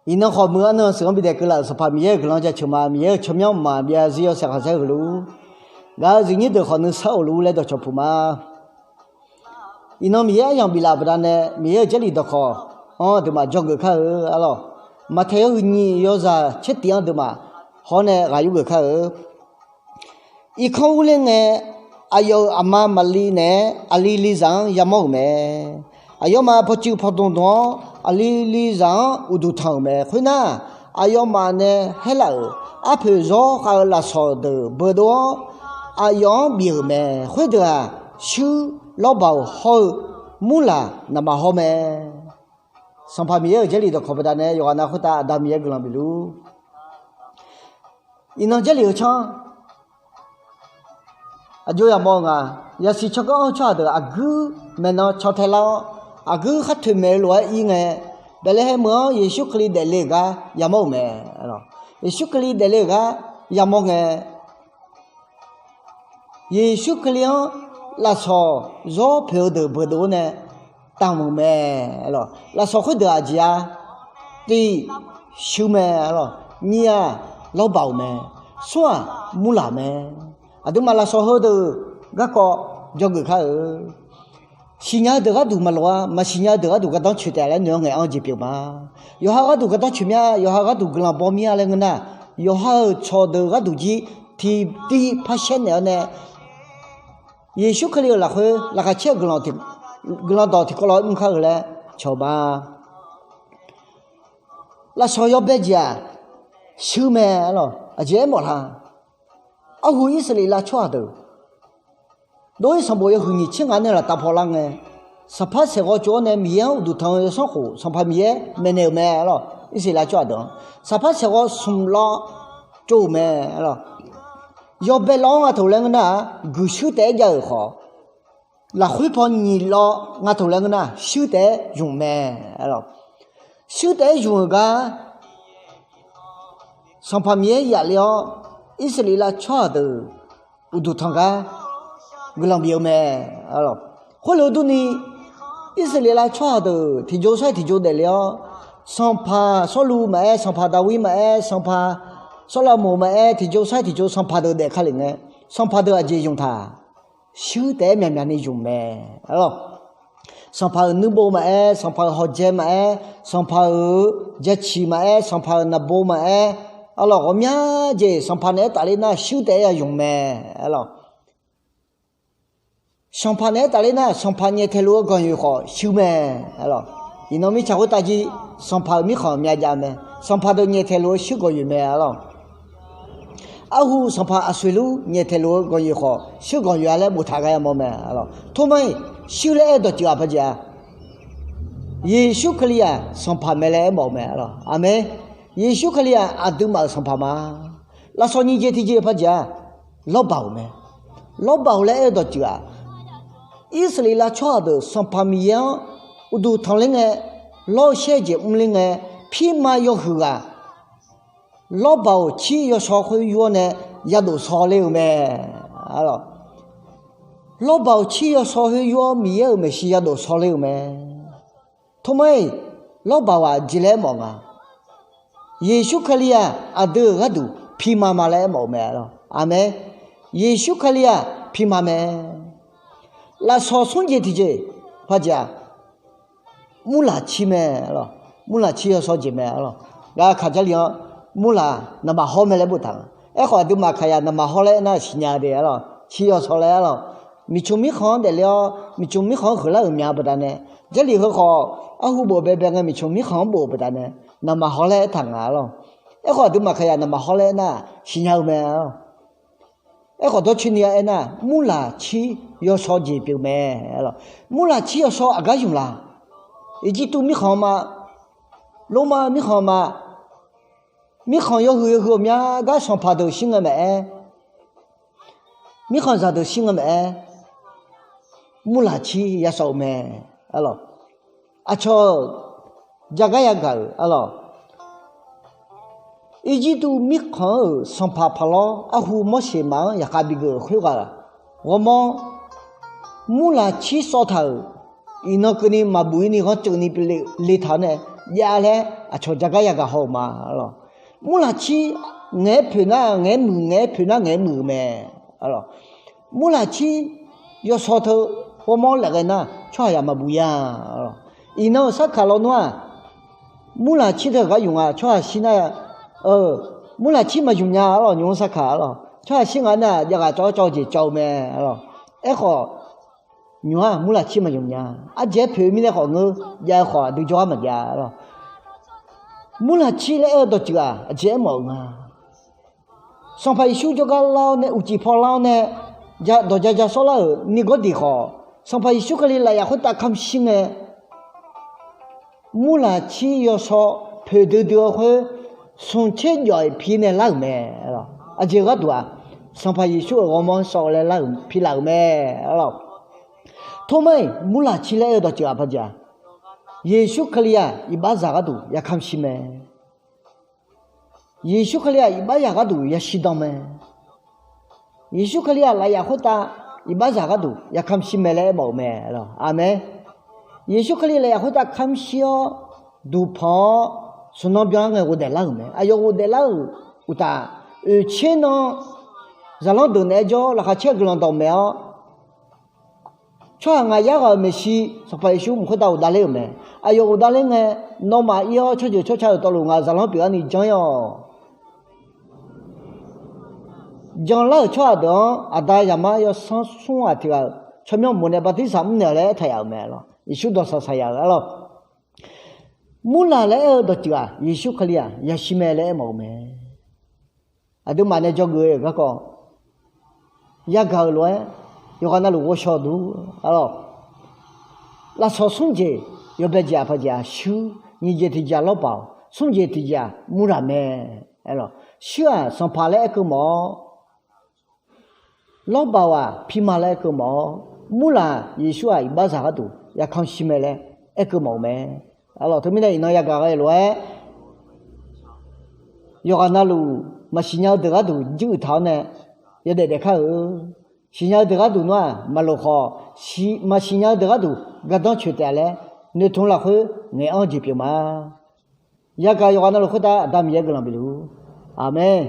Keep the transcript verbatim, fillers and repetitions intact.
Iqnan khawf muiq arnan-eu sheuq-anr bidaef keuvlaf-euq Sanqpaq Miqyaer-euq guiqlanq jaceuq ma. Miqyaer-euq tsawrmyanr mqmaq byav zir yawshaef khanqsaer huiq luf-ur. Gaq-eu zifnyir deuq khawf nuisar of luf-ur laer dawqcawq puq ma. Iqnan Miqyaer aryamq biflaf baqdanae Miqyaer-euq Jarlif dawqkawq-anr aqduimaf dzawgeuf kar-eu arlawq. Maqtaeq yawhuiq nyiq yawzaq tser tif-anr aqduimaf hawr nae ghaq yurgeuf kar-eu. Irkanr urler ngae, aqyawf-euq aqma Maqli naeq-aer aqli lizaq-anr yamawr-euq mae. Aqyawfmaf pawcuiv pawdmq dmq-awr, aqli lizaq-anr uqduq tanq-euq mae. Khoernar, aqyawfmaf nae haerlaf-euq arpoeq zawr khav-eu lafsawq deuq beudov-awr, aqyawf-anr bif-euq mae. Khoerdeuq-aq, shuir lawrbaoq hawr-eu murlaq naqmaq hawr mae. Sanqpaq Miqyaer-euq Jarlif dawqkawq baqdanae yawqghaq nav khoertav Aqda Miqyaer guiqlanq bif luf-ur. Iqnan Jarlif heu tsanr aqjox yamawr-eu nga. Yasiq tsawrganr-anr tsawrhaq deuq aqguir maeqnan caw tae lar-awr, aqguir khar toeq maeq-eu lof-aer ir ngae, Baeqlaeqhaeq meuq-anr Yeqsur Kali daefle-euq gar yamawr-euq mae. Yeqsur Kali daefle-euq gar yamawr ngae, Yeqsur Kali-anr lafsawq zawr poeq-eu deuq beudov-awr nae taqmq-euq mae. Lafsawq khoerdeuq aqjeq-a, tiv, shuir mae. Nyiq-aq, lawrbaq-euq mae. Smr-aq, murlaq mae. Aqduimaf lafsawq heudeuq garkawv dzawgeuf kar-eu. Siqnya-eu deuq gharduq maqloq-a. Maqsiqnya-eu deuq gharduq gardanr coeq taef laer noeq-awr ngaeq-anr jeq pyeuf ma. Yawqha gharduq gardanr coeq mir-a, yawqha gharduq guiqlanq baw mir-a laer ngeur nar, yawqha-euq cawqdeuq gharduq jir tiqtiv par shaer naeq-awr nae, Yeqsur Kali-euq lafkhoer laqkhaq caer-eu guiqlanq dawq tiqkawv lof-aer mr kar-eu laer cawq ma. Lafsawq yawbae jeq-aq, shuir mae arlawq. Aqjeq aermawf la? Arhu Irsaqleqlav tsawrhaq deuq dov-ir sanqbof yawhuiq nyiq tser ngaq nae laftav paw lar ngae, Sanqpaq saeqghawv tsov-awr nae Miqyaer-anr uqduq tanq-eu yawsanr khof Sanqpaq Miqyaer maeqnaeq-euq mae arlawq. Irsaqleqlav tsawrhaq deuq-anr Sanqpaq saeqghawv smq lawv tsov-euq mae arlawq. Yawbae lawv-anr nga taq laer ngeur nar-aq, guiqshuir taef-aer jav-euq khawf, lafkhoer paw nyiq lawv nga taq laer ngeur nar-aq, shuir taef-aer zmq mae arlawq. Shuir taef-aer zmq-euq gar Sanqpaq Miqyaer yaf le-awr, Irsaqleqlav tsawrhaq deuq uqduq tanq gar guiqlanq bif-eu mae. Khoerlof durni, Irsaqleqlav tsawrhaq deuq tiqjox sar-iq tiqjox daefle-awr, sanqpaq Sawrluv maqaer, sanqpaq Daqwir maqaer, sanqpaq Sawrlaqmoq maqaer, tiqjox sar-iq tiqjox sanqpaq deuq daef ka lef ngae, sanqpaq deuq aqjeq zmq taq? Shuir taef-aer myaqmyaq ni zmq mae arlawq. Sanqpaq-euq nuirbo maqaer, sanqpaq-euq hawqjae maqaer, sanqpaq-euq jaciq maqaer, sanqpaq-euq naqbo maqaer, arlawq, ghawqmya jeq sanqpaq naeq-aer tafler nar shuir taef-aer ya zmq mae arlawq. Sanqpaq naeq-aer tafler nar, sanqpaq nyaeftaeq luf-eu ganqyoeq khawf shuir mae arlawq. Iqnan mirtsaq khoertav jir sanqpaq-euq mirkhanq myav jav mae. Sanqpaq deuq nyaeftaeq luf-eu shuir ganqyoeq mae arlawq. Arhu sanqpaq aqsoeq luf nyaeftaeq luf-eu ganqyoeq khawf shuir ganqyoeq-a laer boftaq gar yamawr mae arlawq. Tormar-iq, shuir laer aer-eu dawqtsuif-aq par jeq-a, Yeqsur Kali-aq sanqpaq mae laer aermawf-eu mae arlawq. Aqmeq. Yeqsur Kali-aq aqduimaf-euq sanqpaq ma. Lafsawq nyiq jeq tiqjeq par jeq-a, lawrbaq-euq mae. Lawrbaq-euq laer aer-eu dawqtsuif-aq, Irsaqleqlav tsawrhaq deuq Sanqpaq Miqyaer-anr uqduq tanqler ngae, lawr-eu shaer-eu jeq mrler ngae, pirma yawhuiq ghaq lawrbaq-euq cir yawshaw khoer yur-awr nae yadof shaw ler-eu mae. Lawrbaq-euq cir yawshaw khoer yur-awr Miqyaer-euq maeqshi yadof shaw ler-eu mae. Tormar-iq, lawrbaq-aq jeq laer aermawf nga. Yeqsur Kali-aq aqdui-euq gharduq pirma ma laer aermawf-eu mae arlawq. Aqmeq. Yeqsur Kali-aq pirma mae. Lafsawq smr jeq tiqjeq par jeq-aq, murlaq cir mae arlawq. Murlaq cir yawshaw jeq mae arlawq. Gar kaq Jarlif-anr murlaq naqmaq hawr mae laer boftaq nga. Aerkhawf aqduimaf kaqyaq naqmaq hawr laer aernar siqnya de arlawq. Cir yawshaw laer arlawq. Miqcmq mirkhanq-anr daefle-awr, miqcmq mirkhanq-anr huiqlar-euq mya-eu baqdanae, Jarlif heu khawf arhu bof baebae ngae miqcmq mirkhanq-anr bof-eu baqdanae, naqmaq hawr laer aertaq nga arlawq. Aerkhawf aqduimaf kaqyaq naqmaq hawr laer aernar siqnya-eu mae arlawq. Aerkhawf dawrcoeni-a aernar, murlaq cir yawshaw jeq pyeuf mae arlawq. Murlaq cir yawshaw aqgar zmq la? Irjirtuv mirkhanq ma, Lormav mirkhanq ma, mirkhanq yawhuiq yawhuiq ghawqmya gar sanqpaq deuq shir ngae maqaer, mirkhanqzaq deuq shir ngae maqaer, murlaq cir yashawf-eu mae arlawq. Aqcawq-euq jagar yagaq-euq arlawq. Irjirtuv mirkhanq-euq sanqpaq paqlawr arhu Morseq maf-anr yaqkhav bigeuf-euq khoerghaq ghawrmawr, murlaq cir sawv taq-euq, iqnan keuvni maqbuf-ir ni ghanrceuv ni le taq-awr nae, jav laer aqcawq jagar yagaq haw-euq ma, arlawq. Murlaqcir ngaeq-aer poeq nar ngaeq-aer muiq, ngaeq-aer poeq nar ngaeq-aer muiq-euq mae, arlawq. Murlaqcir yawsaw teu ghawrmawr laef ghae nar tsawrhaq yaq maqbuq ya, arlawq. Iqnan-euq sarkaq lawnmr-aq, murlaqcir teu gar yuf nga tsawrhaq shir nar, murlaqcir maqyuf nya, arlawq, nymq-mr sarkaq, arlawq. Tsawrhaq shir nga nar jav ghaq cawv-awr cawv-eu jeq cawv-eu mae, arlawq. Aerkhawf, nymq-aq murlaqcir maqyuf nya. Aqjeq-aer poeq-eu mirnae khawf ngeur jav-eu khawf aqdui jawrgar maqjav, arlawq. Murlaqcir laer aer-eu dawqtsuif-aq aqjeq aermawf-euq nga. Sanqpaq Yeqsur jawrgar lar-awr nae uqcif paw lar-awr nae dawq ja ja sawr lar-euq ni gawrdiq khawf, Sanqpaq Yeqsur Kali lafyaf khoertav kamq shir ngae, murlaqcir yawsaw poeq duidui-eu khoer smq tser jawf-iq pi nae lar-euq mae, arlawq. Aqjeq gharduq-aq, Sanqpaq Yeqsur-euq ghawrmawr-anr sawv-eu laer lar-euq pi laf-euq mae, arlawq. Tormar-iq murlaqcir laer aer-eu dawqtsuif-aq paqjeq-aq, Yeqsur Kali-aq iqbaxzaq gharduq yakamq shir mae. Yeqsur Kali-aq iqbaxzaq gharduq yashir dan mae. Yeqsur Kali-aq lafyaf khoertav iqbaxzaq gharduq yakamq shir mae laer aermawf-euq mae, arlawq. Aqmeq. Yeqsur Kali lafyaf khoertav kamq shir-awr, duqpanq-awr, smq nan byan-awr ngae ghofdaef lar-euq mae. Aqyawf ghofdaef lar-euq uqtaf, oeqtser nan zaqlanr deuq naeq-aer jawr-awr laqkhaq caer-eu guiqlanq dawqmaeq-awr, tsawrhaq ngaq yar ghaq-euq maeqshi Sanqpaq Yeqsur mq khoertav ghofdav ler-euq mae. Aqyawf ghofdav ler ngae, nawmaf ir-awr tsawrjeuq tsawrca-euq tawvluf ngaq zaqlanr pyeuf-awr ni janr-ir-awq. Janlar-euq tsawrhaq deuq-anr Aqda, Zaqmar, Yawsanr smr ghaq tiq ghaq-euq tsawrmyanr mof nae bartirsaq mrnaeq-awq laer aertaq yaf-euq mae, arlawq. Yeqsur dawqsaq saqyaq-euq, arlawq. Murlaq laer aer-eu dawqtsuif-aq Yeqsur Kali-aq yashir mae laer aermawf-euq mae. Aqduimaf nae dzawgeuf-eu garkawv yagaq-euq lof-aer yawqghaq navluf ghovshaw duq, arlawq. Lafsawq smr jeq yawbae jeq-aq paqjeq-aq shuir, nyiq jeq tiq jeq-aq lawrbaq-awq, smr jeq tiq jeq-aq murlaq mae, arlawq. Shuir-aq sanqpaq laer aerkeuv mawf-awr, lawrbaq-aq pirma laer aerkeuv mawf-awr, murlaq Yeqsur-aq iqbaxzaq gharduq yakamq shir mae laer aerkeuv mawf-eu mae, arlawq. Teumirnae iqnan yagaq ghae lof-aer yawqghaq navluf maqsiq nya-eu deuq gharduq jir uiq taq-awr nae yawdaef daef kar-eu. Siqnya-eu deuq gharduq nar-aq maqloq khawf, maqsiq nya-eu deuq gharduq gardanr coeq taef-a laer noeqtmq lafkhoer ngaeq-anr jeq pyeuf ma. Yagaq yawqghaq navluf khoertav Aqda Miqyaer guiqlanq bifluf-ur. Aqmeq.